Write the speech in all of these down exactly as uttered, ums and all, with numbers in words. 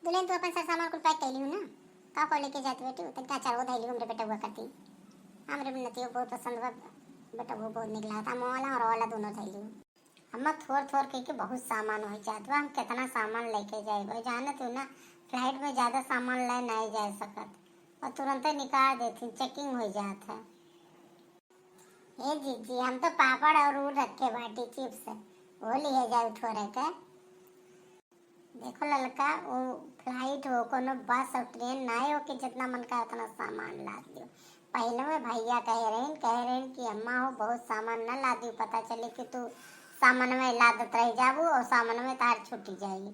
दुल्हन, तू अपन सर सामान कुल पैक कइ लिहू ना? का का लेके जात बेटू? तनिका अचारो धइ लिहू हमरे बेटउआ खातिर। हमरे नतियो बहुत पसंद बा, बेटउआ बहुत निक लागत। हम वाला और वाला दोनों धइ लिहू। अम्मा, थोर थोर कइके बहुत सामान होइ जात बा, हम केतना सामान लेके जाइब? जाने तू ना, फ्लाइट में ज्यादा सामान ले नाहीं जाए सकत और तुरंते निकाल देथिन, चेकिंग होइ जात है। ए जीजी, हम तो पापड़ और ऊ रखे बाटी, चिप्स, वो लिहे जाए थोरे के। देखो ललका, वो फ्लाइट हो, कोनो बस और ट्रेन नाहीं हो कि जितना मन का उतना सामान लाद लियो। पहिले में भइया कहे रहिन, कहे रहिन कि अम्मा हो, बहुत सामान न लादियो, पता चले कि तू सामान में लादत रह जाबू और सामान में तार छूट जाई।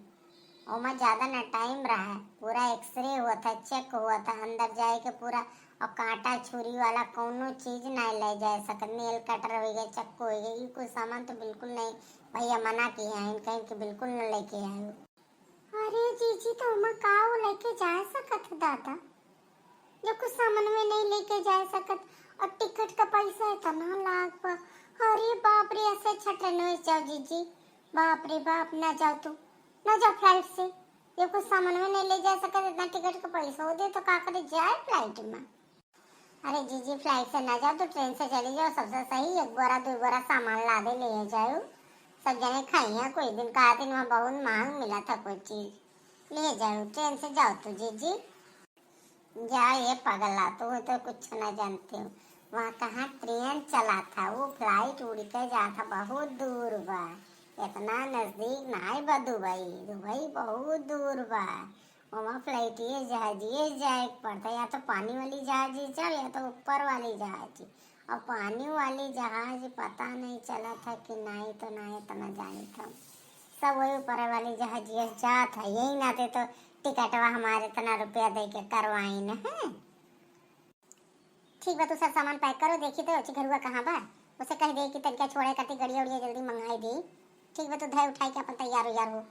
ओमा ज्यादा न टाइम रहा, पूरा एक्सरे हुआ था, चेक हुआ था, अंदर जाए के पूरा, और कांटा छुरी वाला कौनो चीज नहीं ले जाए सकत, नेल कटर होइ गए, चक्कू होइ गए, ई कुल सामान तो बिल्कुल नहीं। भइया मना किहे हैं, कहीं कि बिल्कुल न लेके आयो। अरे जीजी, तो ओमा का वो लेके जा सकत है दादा, जो कुछ सामान में नहीं लेके जा सकत, और टिकट का पैसा इतना लाग बा। अरे बाप रे, ऐसे अच्छा ट्रेन में जाओ जीजी, बाप रे बाप, ना जाओ तू, ना जाओ फ्लाइट से, जो कुछ सामान में नहीं ले जा सकत, इतना टिकट का पैसा हो दे तो का करे जाए फ्लाइट में। अरे जीजी, फ्लाइट से ना जाओ तो ट्रेन से चली जाओ, सबसे सही। एक बोरा दो बोरा सामान लादे ले जाओ, सब जने खाइए। कोई दिन का दिन वहाँ बहुत महंग मिला था कोई चीज, ले जाओ, ट्रेन से जाओ तो जीजी। जाओ ये पगला, तू तो कुछ ना जानते हो। वहाँ कहाँ ट्रेन चला था, वो फ्लाइट उड़ के जा था, बहुत दूर बा, इतना नजदीक नाहीं बा दुबई, दुबई बहुत दूर बा। ओमा फ्लाइटिए जहाजिए जाए के पड़ता, या तो पानी वाली जहाज जाओ या तो ऊपर वाली जहाज। और पानी वाली जहाज पता नहीं चला था कि नाहीं तो नाहीं, इतना जानी था सब वही ऊपर वाली जहाजिए जात है। यही नाते तो टिकटवा हमारे इतना रुपया दे के करवाइन है। ठीक बा, तू सब सामान पैक करो, देखी तो ओची घरुआ कहाँ बा, उसे कह दे कि तनिका छोड़े करती गड़िया उड़िया जल्दी मंगाई दे। ठीक बा, तू धय उठाई के अपन तैयार उयार हो।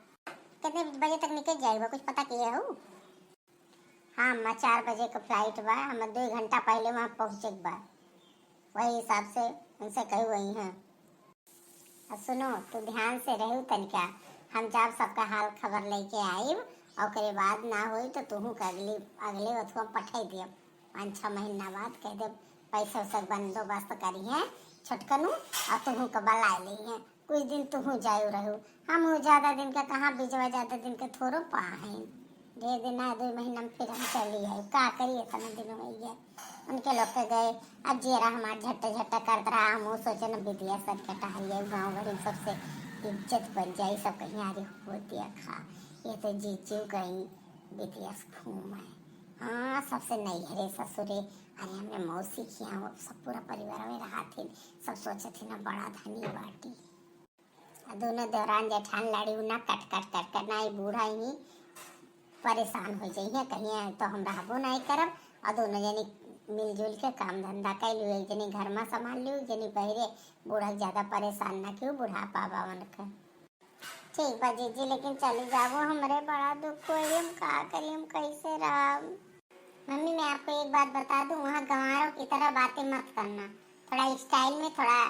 कितने बजे तक निकल जाई बा, कुछ पता किहे हो? हाँ अम्मा, चार बजे का फ्लाइट बा, हम दो घंटा पहले वहाँ पहुँचे के बा, वही हिसाब से उनसे कही वही हैं। आ सुनो, तू ध्यान से रहू तनिका, हम जाब सबका हाल खबर लेके आइब, और ओकरे बाद ना होई तो तुहू के अगली, अगले अथुआ पठाई दियब। पाँच छः महीना बाद कह देब पैसा वैसा के बंदोबस्त करिहें छोटकनू, और तुहू के बुला लिहें। कुछ दिन तुहू जायू रहू, हम ज्यादा दिन के कहाँ बिजवा, ज्यादा दिन के थोड़ो पाए। ढेर दिन ना, दो महीना में फिर हम चली आई। का करी, इतना दिन होइ गया उनके लोग के गए। अब जियरा हमार झट्टा झट्टा करत रहा, हम सोचे न बिटिया सर के टहल जाए, गाँव भर में सबसे इज्जत बन जाए, सब कहीं अरे हो देखा, ये तो जीजू गई बिटिया से घूम आए। हाँ, सबसे नैहरे ससुरे, अरे हमरे मौसी के यहाँ वो सब पूरा परिवार में रहा थे, सब सोचे थे ना बड़ा धनी बाटी। आ दोनों देवरान जेठान लड़ी ना कट कट कट कट ना, ई बूढ़ा ही परेशान हो जाइए, कहिए तो हम रहबो नहीं करब। और दोनों जनी मिलजुल के काम धंधा कर लियो, एक जनी घर में संभाल लियो, एक जनी बहरे। बूढ़ा के ज्यादा परेशान ना कियो, बुढ़ापा बा उनका। ठीक बा जीजी, लेकिन चली जाबो, हमरे बड़ा दुख होई, हम का करी, हम कैसे रहब? मम्मी, मैं आपको एक बात बता दूं, वहाँ गंवारों की तरह बातें मत करना, थोड़ा स्टाइल में, थोड़ा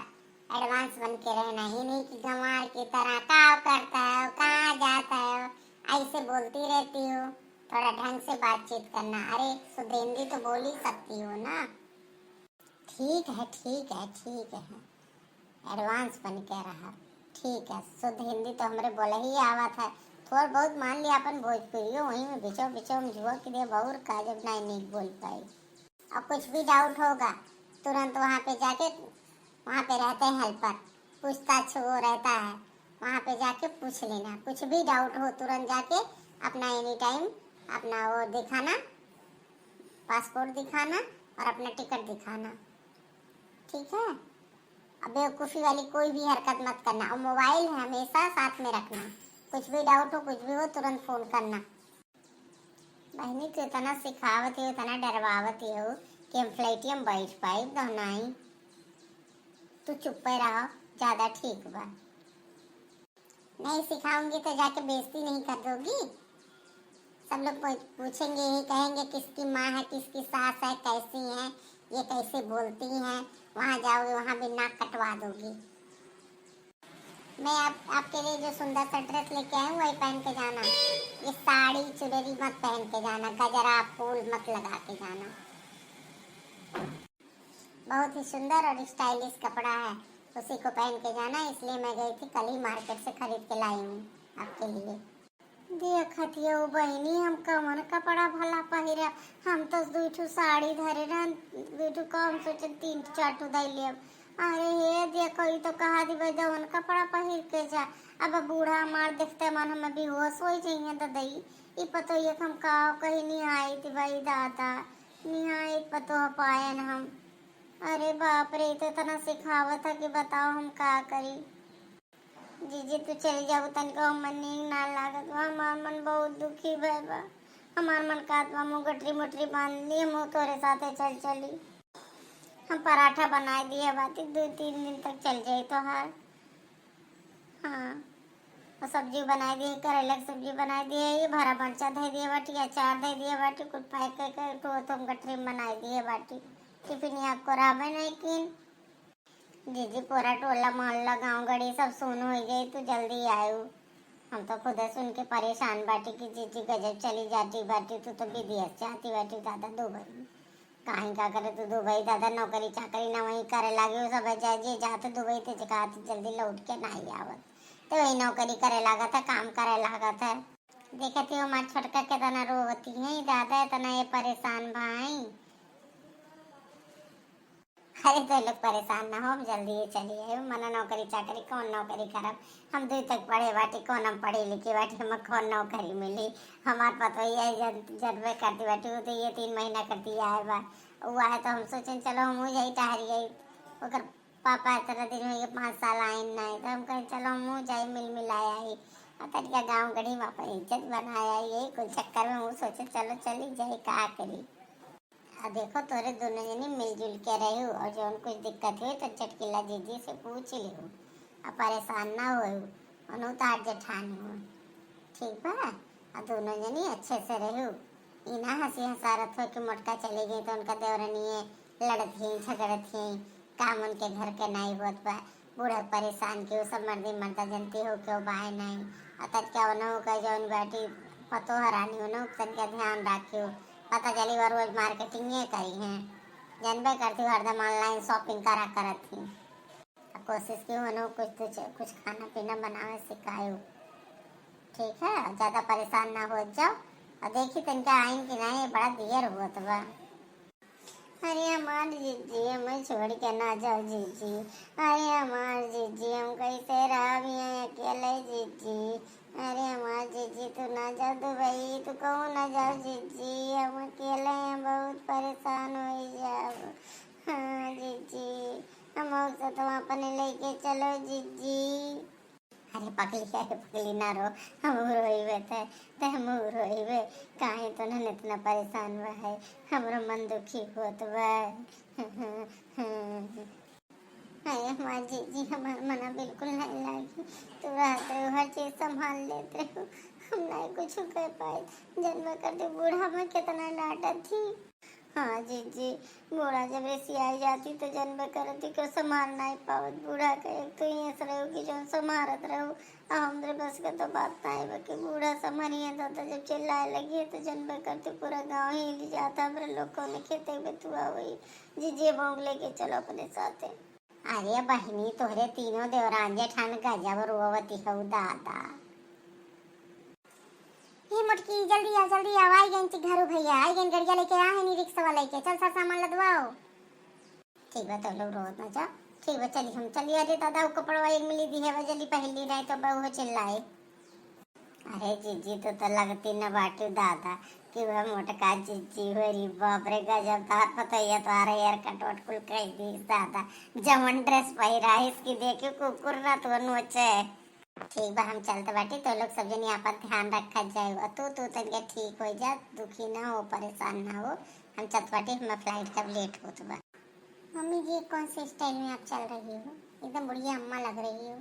एडवांस बन के रहना। ये नहीं कि गंवार की तरह का करता है, कहाँ जाता है, ऐसे बोलती रहती हो। थोड़ा ढंग से बातचीत करना। अरे सुधेंदी तो बोल ही सकती हो ना। ठीक है, ठीक है, ठीक है, एडवांस बन के रहा। ठीक है, शुद्ध हिंदी तो हमरे बोले ही आवत है, थोड़ बहुत मान लिया अपन भोजपुरियो, वहीं में बिचो बिचो में झुआ के दे, और का जब नहीं नहीं बोल पाई। और कुछ भी डाउट होगा, तुरंत वहाँ पे जाके, वहाँ पे रहते हैं हेल्पर, पूछताछ वो रहता है, वहाँ पे जाके पूछ लेना। कुछ भी डाउट हो, तुरंत जाके अपना एनी टाइम अपना वो दिखाना, पासपोर्ट दिखाना और अपना टिकट दिखाना, ठीक है? अब बेवकूफ़ी वाली कोई भी हरकत मत करना, और मोबाइल हमेशा साथ में रखना। कुछ भी डाउट हो, कुछ भी हो, तुरंत फ़ोन करना। बहनी, तू इतना सिखावत हो, इतना डरवावत हो कि हम फ्लाइटिया में बैठ पाइब तो नहीं। तू चुप्पे रहो, ज्यादा ठीक बा। नहीं सिखाऊंगी तो जाके बेइज्जती नहीं कर दोगी? सब लोग पू-, पूछेंगे, ये कहेंगे किसकी माँ है, किसकी सास है, कैसी हैं, ये कैसे बोलती हैं। वहाँ जाओगे, वहाँ भी नाक कटवा दोगी। मैं आप, आपके लिए जो सुंदर सा ड्रेस लेके आई हूँ, वही पहन के जाना। ये साड़ी, ज्वेलरी मत पहन के जाना, गजरा फूल मत लगा के जाना। बहुत ही सुंदर और स्टाइलिश कपड़ा है, उसी को पहन के जाना। इसलिए मैं गई थी, कल ही मार्केट से खरीद के लाई हूँ आपके लिए। देखत हियउ बहिनी, हम कवन कपड़ा भला पहिरब? हम तो दुइ ठो साड़ी धरे रहन, दुइ ठो का, हम सोचे तीन चार ठो धइ लेब। अरे हे देखो, ई तो कहा दिबे जवन कपड़ा पहिर के जा। अब बूढ़ा हमार देखते मन हमें बेहोश होइ जइहें ददई। ई पतोहिया के हम का कही, निहाई दिबे दादा, निहाई पतोह पाएन हम। अरे बाप रे, ई तो इतना सिखावत है कि बताओ हम का करी। जीजी, तू चली जाबू, तनिको हमर नीक ना लागत बा। हमार मन बहुत दुखी भय बा। हमार मन कहत बा, मुँह गठरी मुठरी बांध ली, हम तोरे साथे चल चली। हम पराठा बनाए दिए बाटी, दो तीन दिन तक चल जाई तोहार। हाँ, और सब्जी बनाए दिए, करेला के सब्जी बनाए दिए, ये भरा मरचा धइ दिए बाटी, अचार धइ दिए बाटी, कुछ पैक करके तो हम गठरी में बनाए दिए बाटी। टिफिन आपको राबे नहीं किन। जीजी, पूरा टोला मोहल्ला गाँव गड़ी सब सुन होइ गई, तू जल्दी आयु। हम तो खुदे सुन के परेशान बाटी कि जीजी गजब चली जाती बाटी, तू तो विदेश जाती बाटी दादा दुबई। काहे का करे तू दुबई दादा, नौकरी चाकरी ना वहीं करे लागे, वो सब जाए जे जात दुबई ते जगह जल्दी लौट के ना ही आवत। तो वही नौकरी करे लागत है, काम करे लागत है। देखती हो हमार छोटका कितना रोवती है दादा, इतना ये परेशान भाई। अरे तो लोग परेशान ना हो, हम जल्दी ही चली आए। मना नौकरी चाकरी, कौन नौकरी करब? हम दुई तक पढ़े बाटी, कौन हम पढ़ी लिखी बाटी, हमें कौन नौकरी मिली? हमार पतोहिया जन-, जनबे करती बाटी, वो तो ये तीन महीना करती आए बा। वो आए तो हम सोचें चलो हमहू जाई टहरी आई। ओकर पापा इतना दिन हो गए, पाँच साल आइन ना, तो हम कहें चलो हमहू जाई मिल मिलाए आई। और तनिका गाँव गढ़ी में अपन इज्जत बनाए आई, यही कुल चक्कर में हम सोचे चलो चली जाई, का करी। आ देखो, तोरे दोनों जनी मिलजुल के रहू और जौन कुछ दिक्कत हुई तो चटकीला जीजी से पूछ लिहू। आ परेशान ना होऊ, उन्हों तार जेठानी हो, ठीक बा? आ दोनों जनी अच्छे से रहू। ई ना हंसी हंसारत हो कि मोटका चली गई तो उनका देवरनिए लड़त ही, झगड़त ही, काम उनके घर के नाई होत बा। बूढ़ा परेशान के, उ सब मर्दी मर्दा जनती हो के बाय नाई। आ तनिका उन्हों का जौन बाटी पतोह रानी, उन्हों तनिका ध्यान राखियो। पता चली वो रोज मार्केटिंग ये करी हैं, जनबे करती हरदम ऑनलाइन शॉपिंग करा करत ही। अब कोशिश की उन्हों कुछ तो च-, कुछ खाना पीना बनावे सिखायो, ठीक है? ज्यादा परेशान ना हो जाओ। और देखी तनिका आइन कि नहीं, बड़ा देर होत बा। अरे हमार जीजी, हमें छोड़ के ना जाओ जीजी। अरे हमार जीजी, हम कैसे रहब यहाँ अकेले जीजी? अरे हमार जीजी, तू ना जाओ दुबई, तू कहूँ ना जाओ जीजी, हम अकेले हैं, बहुत परेशान हो जाब। हाँ जीजी, हम और से तो अपने लेके चलो जीजी। अरे पगली, अरे पगली ना रो, हम रोइबे ते, ते हम रोइबे। काहे तो नन इतना परेशान बा है, हमरो मन दुखी होत बा। अरे हमार जीजी, हमार मना बिल्कुल नहीं लागी। तू रहत रहो, हर चीज संभाल लेत रहो, हम नहीं कुछ कर पाए। जनबे करती बूढ़ा में कितना डांटत थी। हाँ जीजी, बूढ़ा जब रिसियाई जाती तो जनबे करती कि संभाल नहीं पावत बूढ़ा के। एक तो ये रहो कि जौन संभारत रहो, अब हमरे बस के तो बात नहीं बा कि बूढ़ा संभरिए दादा, जब चिल्लाए लगिए तो जनबे करती पूरा गाँव ही हिल जाता, हमरे लोग कौन खेते में तुआ हुई। जीजी, मोग लेके चलो अपने साथे। अरे बहिनी, तोहरे तीनों देवरान जेठान गजब रोवती हऊ दादा। हे मोटकी, जल्दी आओ, जल्दी आओ, आई गई घरू भैया, आई गई गड़िया लेके, आ है नी रिक्शा वाला लेके, चल सर सामान लदवाओ। ठीक बा, तो लोग रोवत ना जाओ। ठीक बा, चली हम चली। अरे दादा, वो कपड़वा एक मिली दी है, वो जल्दी पहन ली, नहीं तो बहू चिल्लाए। अरे जीजी, तू तो लगती न बाटू दादा कि वह मोटका जीजी हो री। बाप रे, गजब तार पतोहिया, तोहरा हेयर कट वट कुल कई दीस दादा। जवन ड्रेस पहिरा है इसकी देखियो कुकुर ना तो नोचे। ठीक बा, हम चलत बाटी, तो लोग सब जनी आपन ध्यान रखत जाए। और तू, तू तनिका ठीक हो जा, दुखी ना हो, परेशान ना हो। हम चलत बाटी, हमार फ्लाइट कब लेट होत बा। मम्मी जी, ये कौन से स्टाइल में आप चल रही हो? एकदम बुढ़िया अम्मा लग रही हो।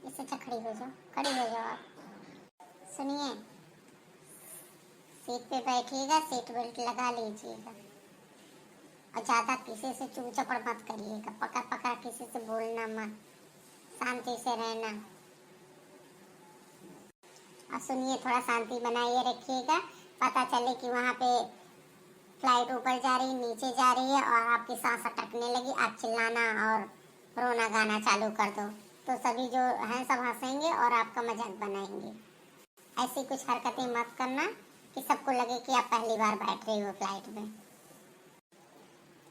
इससे अच्छा खड़ी हो जाओ, खड़ी हो जाओ आप। सुनिए, सीट पे बैठिएगा, सीट बेल्ट लगा लीजिएगा और ज़्यादा किसी से चूचपड़ मत करिएगा, पकड़ पकड़ किसी से बोलना मत, शांति से रहना। अब सुनिए, थोड़ा शांति बनाए रखिएगा। पता चले कि वहाँ पे फ्लाइट ऊपर जा रही, नीचे जा रही है और आपकी सांस अटकने लगी, आप चिल्लाना और रोना गाना चालू कर दो, तो सभी जो हैं सब हंसेंगे और आपका मजाक बनाएंगे। ऐसी कुछ हरकतें मत करना कि सबको लगे कि आप पहली बार बैठ रही हो फ्लाइट में।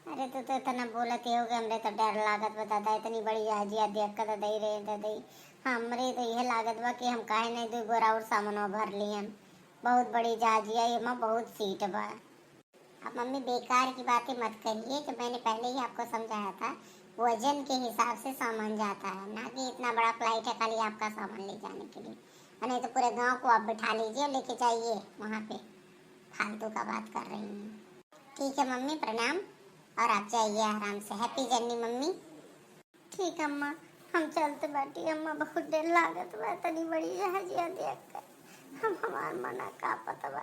अरे, तू तो इतना बोलत ही हो कि हमरे तो डर लागत बा दादा, इतनी बड़ी जहाजिया देख के ददई रे ददई। हमरे तो यह लागत बा कि हम काहे नहीं दू बोरा और सामानवा भर लियन। बहुत बड़ी जहाजिया, एमा बहुत सीट बा। अब मम्मी, बेकार की बातें मत करिए, जो मैंने पहले ही आपको समझाया था, वजन के हिसाब से सामान जाता है, ना कि इतना बड़ा फ्लाइट है खाली आपका सामान ले जाने के लिए। और नहीं तो पूरे गांव को आप बिठा लीजिए, लेके जाइए वहाँ पे, फालतू का बात कर रही हैं। ठीक है मम्मी, प्रणाम, और आप जाइए आराम से। हैप्पी जर्नी मम्मी। ठीक अम्मा, हम चलत बाटी अम्मा, बहुत डर लागत बा, तनी बड़ी जहाजिया देख के हम, हमार मना कांपत बा,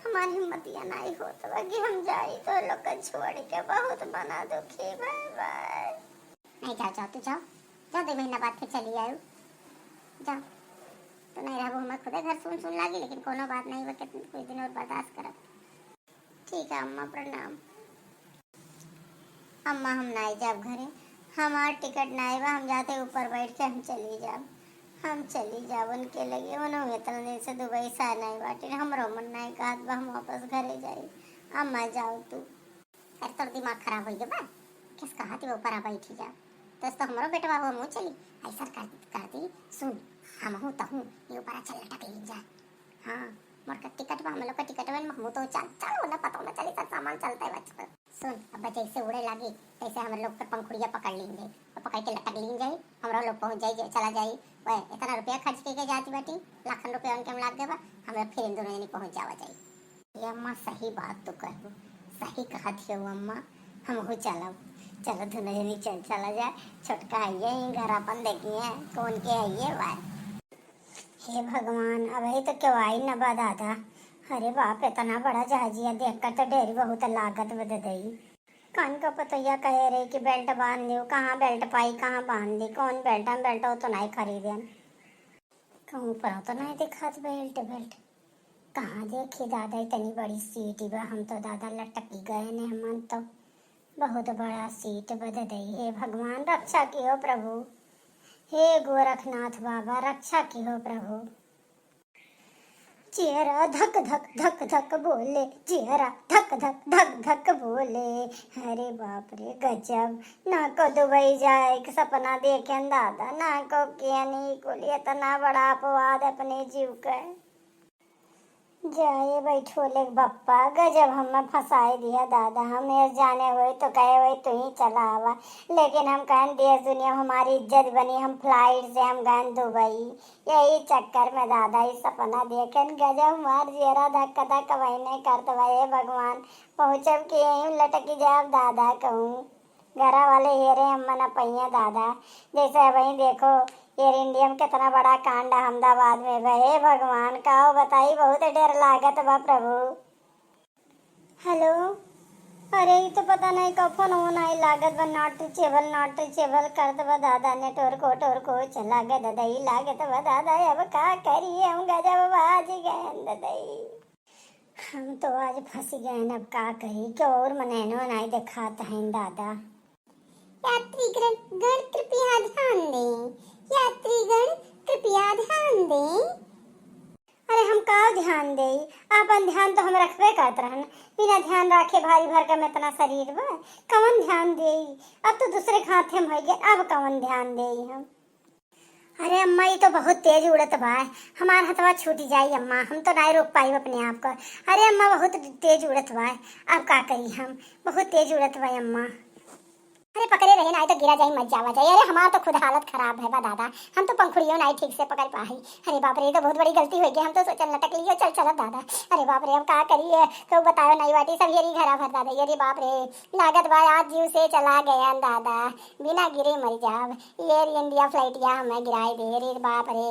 हमार हिम्मतिया नाई होत बा कि हम जाई तो लोग के छोड़ के, बहुत मना दुखी बा। बाय। नहीं, जाओ, जाओ, तू जाओ, जाओ, दो महीना बाद फिर चली आयो, जाओ। तो नहीं रहबो, हमार खुदे घर सुन सुन लागी, लेकिन कोनो बात नहीं बा, कितन-, कुछ दिन और बर्दाश्त करब। ठीक है अम्मा, प्रणाम। अम्मा, हम नाई जाब घरे, हमार टिकट नाई बा, हम जाते ऊपर बैठ के हम चली जाब, हम चली जाब उनके लगे। उन्हों इतना दिन से दुबई से आए नाई बाटे, हमरो मन नाई कहत बा हम वापस घरे जाई। अम्मा, जाओ तू। अरे, तोर दिमाग खराब हो गया बा? किस कहत बा ऊपर आ बैठी जा? तो, तो हमरो बेटवा हो, हमहू चली। ऐसा कर, कर दी, सुन, हमहू तहू ये ऊपर आ चल लटक ली जा। हाँ, मोर का टिकट बा, हम लोग का टिकट बा, हमहू तो चल, चल, ना पता ना चली, सब सामान चलते बा, चल। सुन, अब जैसे उड़े लागी, तैसे हम लोग के पंखुड़िया पकड़ लीन जाई, और पकड़ के लटक लीन जाई, हमरो लोग पहुँच जाई, चला जाई। वह इतना रुपया खर्च के, के जाती बाटी, लाखन रुपया उनके में लाग गए बा, हम लोग फिर इन दोनों जनी पहुँच जावा जाई। ये अम्मा, सही बात तो कहू, सही कहत हो अम्मा, हमहू चलब। चलो, दोनों जनी चल, चला जाए। छोटका है ये, घर अपन देखिए, कौन के है ये बात। हे भगवान, अबही तो केवाई न बा दादा। अरे बाप, इतना बड़ा जहाजिया देख कर तो डर बहुत लागत बा ददई। कान का पतोहिया कहे रही कि बेल्ट बांध लियो, कहाँ बेल्ट पाई, कहाँ बांध ली, कौन बेल्ट, हम बेल्ट हो तो नहीं खरीदन। कहूँ पर तो नहीं दिखात बेल्ट, बेल्ट। कहाँ देखी दादा, इतनी बड़ी सीट बा, हम तो दादा लटकी गए ने, हमन तो बहुत बड़ा सीट बा ददई। हे भगवान, रक्षा किहो प्रभु, हे गोरखनाथ बाबा, रक्षा किहो प्रभु। जियरा धक धक धक धक बोले, जियरा धक धक धक धक बोले। अरे बाप रे गजब, ना को दुबई जाए के सपना देखेन दादा, ना को कियन ई कुल इतना बड़ा अपवाद अपने जीव के। जाए बैठोले के बप्पा, गजब हमें फंसाए दिया दादा। हम ये जाने होई तो कहे होई तू ही चला आवा, लेकिन हम कहन देश दुनिया में हमारी इज्जत बनी, हम फ्लाइट से हम गए दुबई। यही चक्कर में दादा ई सपना देखेन, गजब हमार जियरा धक धक वही नहीं करत बा। हे भगवान, पहुँचब कि यहीं लटकी जाब दादा कहूँ। घरा वाले हेरे अम्मा न पइया दादा। जैसे अबहीं देखो, एयर इंडिया में कितना बड़ा कांड अहमदाबाद में भए। हे भगवान, का बताई, बहुत डर लागत बा प्रभु। हेलो, अरे ई तो पता नहीं कब फोन होन आई, लागत बा not reachable, not reachable करत बा दादा, नेटवर्क वेटवर्क हो चला गए ददई, लागत बा दादा, अब का करी हम, गजब बाज गए ददई। हम तो आज फंसी गए, अब का करी, क्यों और मनैनो नहीं दिखात हैं दादा। यात्रीगण, गण कृपया ध्यान दें, यात्रीगण कृपया ध्यान दें। अरे हम का ध्यान देई, आपन ध्यान तो हम रखबे करत रहन, बिना ध्यान राखे भारी भरकम इतना शरीर बा, कवन ध्यान देई? अब तो दूसरे के हाथे में होइ गए, अब कवन ध्यान देई हम? अरे अम्मा, ई तो बहुत तेज उड़त बा, हमार हथवा छूट जाई अम्मा, हम तो नाई रोक पाई अपने आप को। अरे अम्मा, बहुत तेज उड़त बा, अब का करी हम, बहुत तेज उड़त बा अम्मा। अरे पकड़े रहे, नाई तो गिरा जाई, मत जावा जाई। अरे हमार तो खुद हालत खराब है बा दादा, हम तो पंखुड़ियों नाई ठीक से पकड़ पाई। अरे बाप रे, ई तो बहुत बड़ी गलती होइ गई, हम तो सोचल न टकलियो चल चलब दादा। अरे बाप रे, अब का करिए, तो बताओ नाई बाटी, सब यरी घरा भर दादा। अरे बाप रे, लागत बा आज जीव से चला गया दादा, बिना गिरे मर जाब। एयर इंडिया फ्लाइटिया हमें गिराए दे रे बाप रे,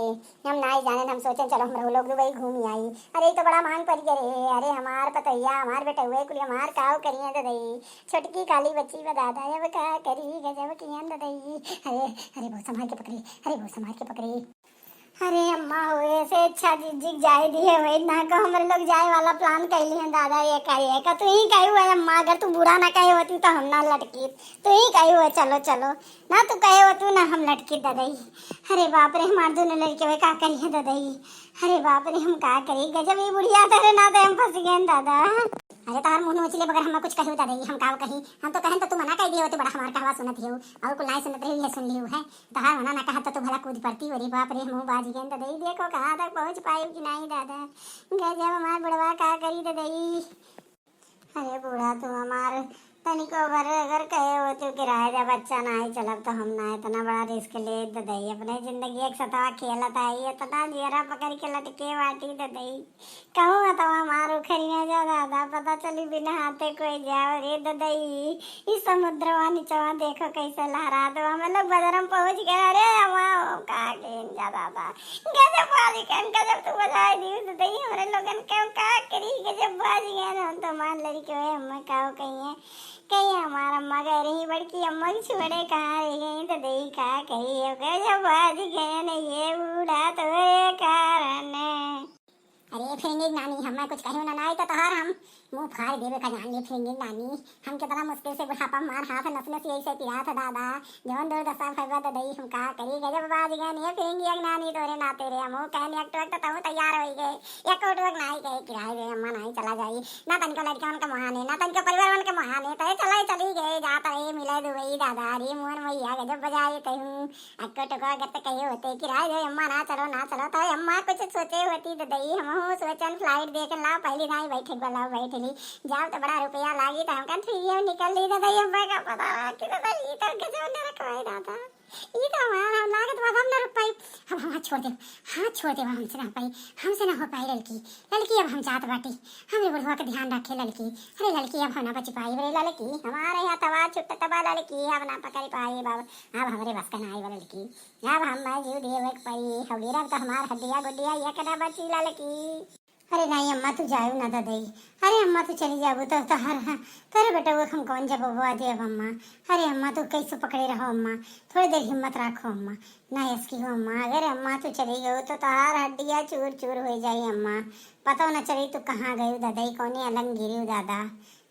हम नाई जाने, हम सोचें चलो हम लोग दुबई घूमी आई। अरे ई तो बड़ा महंग पड़ गया रे। अरे हमार पतोहिया, हमार बेटउए कुली हमार काव करिए ददई, छोटकी काली बच्ची बा दादा, अब का करी गजब कियन ददई। अरे, अरे बहुत संभाल के पकड़ी, अरे बहुत संभाल के पकड़ी। अरे अम्मा हो, ऐसे अच्छा जिज्जी के जाए दिहे होई ना, का हमरे लोग जाए वाला plan कइली है दादा, ये का, ये का तू ही कही हुआ है अम्मा, अगर तू बुरा ना कहे होती तो हम ना लटकीत, तू ही कही हुआ चलो चलो, ना तू कहे हो तू ना हम लटकीत ददई। अरे बाप रे, हमार दोनों लड़के हुए का करी है ददई, अरे बाप रे हम का करी, गजब ये बुढ़िया धरे ना दे हम फंस गए दादा। अरे तोहर मुंह नोच ले बगैर हम कुछ कही ददई, हम का कही, हम तो कहन तो तू मना कर दिए होते, बड़ा हमार कहवा सुनत हियो, और कुल नहीं सुनत रही है सुन लियो है। तहार मना ना कहत तो तू भला कूद पड़ती। अरे बाप रे, मुंह बाज गए ददई, देखो कहाँ तक पहुँच पाई कि नहीं दादा। गजब हमार बुढ़वा का करी ददई। अरे बूढ़ा, तू हमार तनिको भर अगर कहे हो तू किराए दे बच्चा, नहीं चलब तो हम ना इतना बड़ा risk ले ददई। अपने जिंदगी एक सतवा खेलत आई, इतना जियरा पकड़ के लटके बाटी ददई। कहूँ तो हमार उखरिया जा दादा, पता चली बिना हाथे कोई जाओ रे ददई। ई समुद्रवा निचवा देखो कैसे लहरात बा। हम लोग बजरम पहुँच गए। अरे अम्मा, हम का कहें जा दादा। गजब वाली कहन, गजब तू बजाए दी ददई। हमरे लोगन के हम का करी, गजब बाज गए हम तो मान लड़ी के अम्मा का कहिए। कहिए हमार अम्मा कह रही बड़की अम्मा की छोड़े कहाँ रह गई ददई, का कही हो गजब बाज गए ये बूढ़ा तोरे कारण। अरे फिरिंगी नानी, हमें कुछ कहियो ना, नाई तो तोहार हम मुंह फाड़ देबे का जान ले फिरिंगी नानी। हम कितना मुश्किल से बुढ़ापा मार हाथ नस नस यही से पिरात है दादा। जवन दुर्दशा भइबा ददई, हम का करी, गजब बाज गए नहीं फिरिंगी एक नानी तोरे नाते रे। हम कहने एक टोक तो तहु तैयार हो गए, एक टोक नाई गए किराए दे अम्मा नाई चला जाई। ना तनिको लड़कन के मोहाने, ना तनिको परिवार के मोहाने, तो चला ही चली गए, जात रहे मिले दुबई दादा। अरे मोहन मैया गजब बजाए तहूँ। अक्को टोको अगर तो कहे होते कि राय रे अम्मा ना चलो, ना चलो, तो अम्मा कुछ सोचे होती तो दई, हम सोचन flight देख ला, पहली नाई बैठे वाला बैठ ली, जाओ तो बड़ा रुपया लागी, तो हम कहन फिर ये निकल ली तो दई, अम्मा का पता रहा कि तो दई, ई तो गजब नरक भाई दादा, ई तो हमार हम लागत बा हम ना रुक पाई। हम, हम हाथ छोड़ दे, हाथ छोड़ दे, हमसे ना पाई, हमसे ना हो पाई ललकी, ललकी अब हम जात बाटी, हमरे बुढ़वा के ध्यान रखे ललकी। अरे ललकी अब हम ना बच पाई रे ललकी, हमारे हाथवा छुट्टत बा ललकी, अब ना पकड़ पाई बाबा। अब हमरे बस का नाई बा ललकी, अब हम मैं जीव देवे के पड़ी। हो गिरब तो हमार हड्डिया गुड्डिया एक ना बची ललकी। अरे नहीं अम्मा, तू जायू ना ददई। अरे अम्मा, तू चली जाबू तो तोहर, हाँ, तोरे बेटवा के हम कौन जवाब देब अम्मा। अरे अम्मा, तू कैसे पकड़े रहो अम्मा, थोड़ी देर हिम्मत रखो अम्मा। ना ऐस की हो अम्मा, अगर अम्मा तू चली गयो तो तोहार हड्डिया चूर चूर हो जाई अम्मा। पता ना चली तू कहाँ गयू ददई, कौने अलंग गिरी दादा।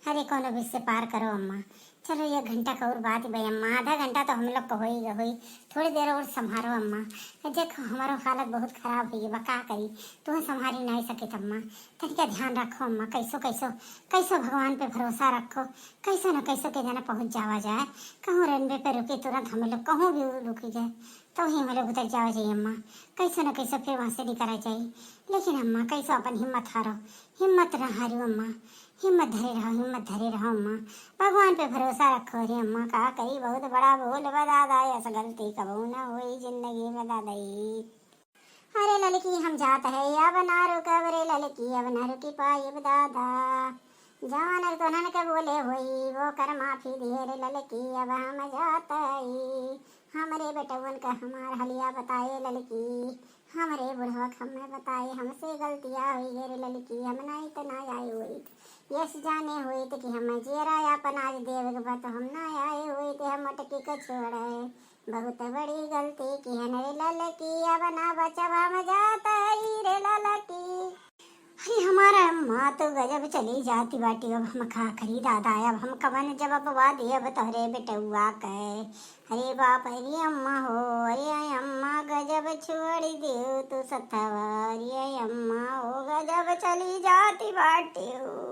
अरे कोनो बीच से पार करो अम्मा। चलो एक घंटा का और बात बे अम्मा, आधा घंटा तो हम लोग का होई गए होई, थोड़ी देर और संभारो अम्मा। ए देखो हमारो हालत बहुत खराब हुई बा, का करी, तुम्हें संभारी नहीं सकित अम्मा। तनिका ध्यान रखो अम्मा, कैसो कैसो, कैसो भगवान पे भरोसा रखो, कैसो न कैसो के जना पहुँच जावा जाए। कहूँ रनवे पे रुकी तुरंत हम लोग कहूँ भी रुकी जाए। तो वहीं हम लोग उतर जावा जाई अम्मा, कैसो न कैसो फिर वहाँ से निकला जाई। लेकिन अम्मा कैसो अपन हिम्मत हारो, हिम्मत न हारो अम्मा, हिम्मत धरे रहो, हिम्मत धरे रहो अम्मा, भगवान पे भरोसा रखो रे अम्मा। का करी बहुत बड़ा भूल बा दादा, ऐसा गलती कबहू ना होई जिंदगी में दादाई। अरे ललकी हम जात है अब ना रुकब रे ललकी, अब ना रुकी पाइब दादा। जवन तोहन के बोले होई वो कर माफी दिए रे ललकी, अब हम जात हई। हमरे बेटवन का हमार हलिया बताए ललकी, हमरे बुढ़वा के हमें बताए, हमसे गलतिया होई गए रे ललकी, हम ना इतना आए होइत। यस जाने होइत कि हम जियरा अपन आज देवे के बा तो हम ना आए होइत, हम अटकी के छोड़े। बहुत बड़ी गलती की है रे ललकी, अब ना बचब हम जात हई रे ललकी। अरे हमारा अम्मा तो गजब चली जाती बाटी, अब हम का करी दादा, अब हम कवन जवाबवा देब तोहरे बेटउआ के। अरे बाप रे अम्मा हो, अरे अम्मा गजब छोड़ दियो तू सथवा, अरे अम्मा हो गजब चली जाती बाटी हो।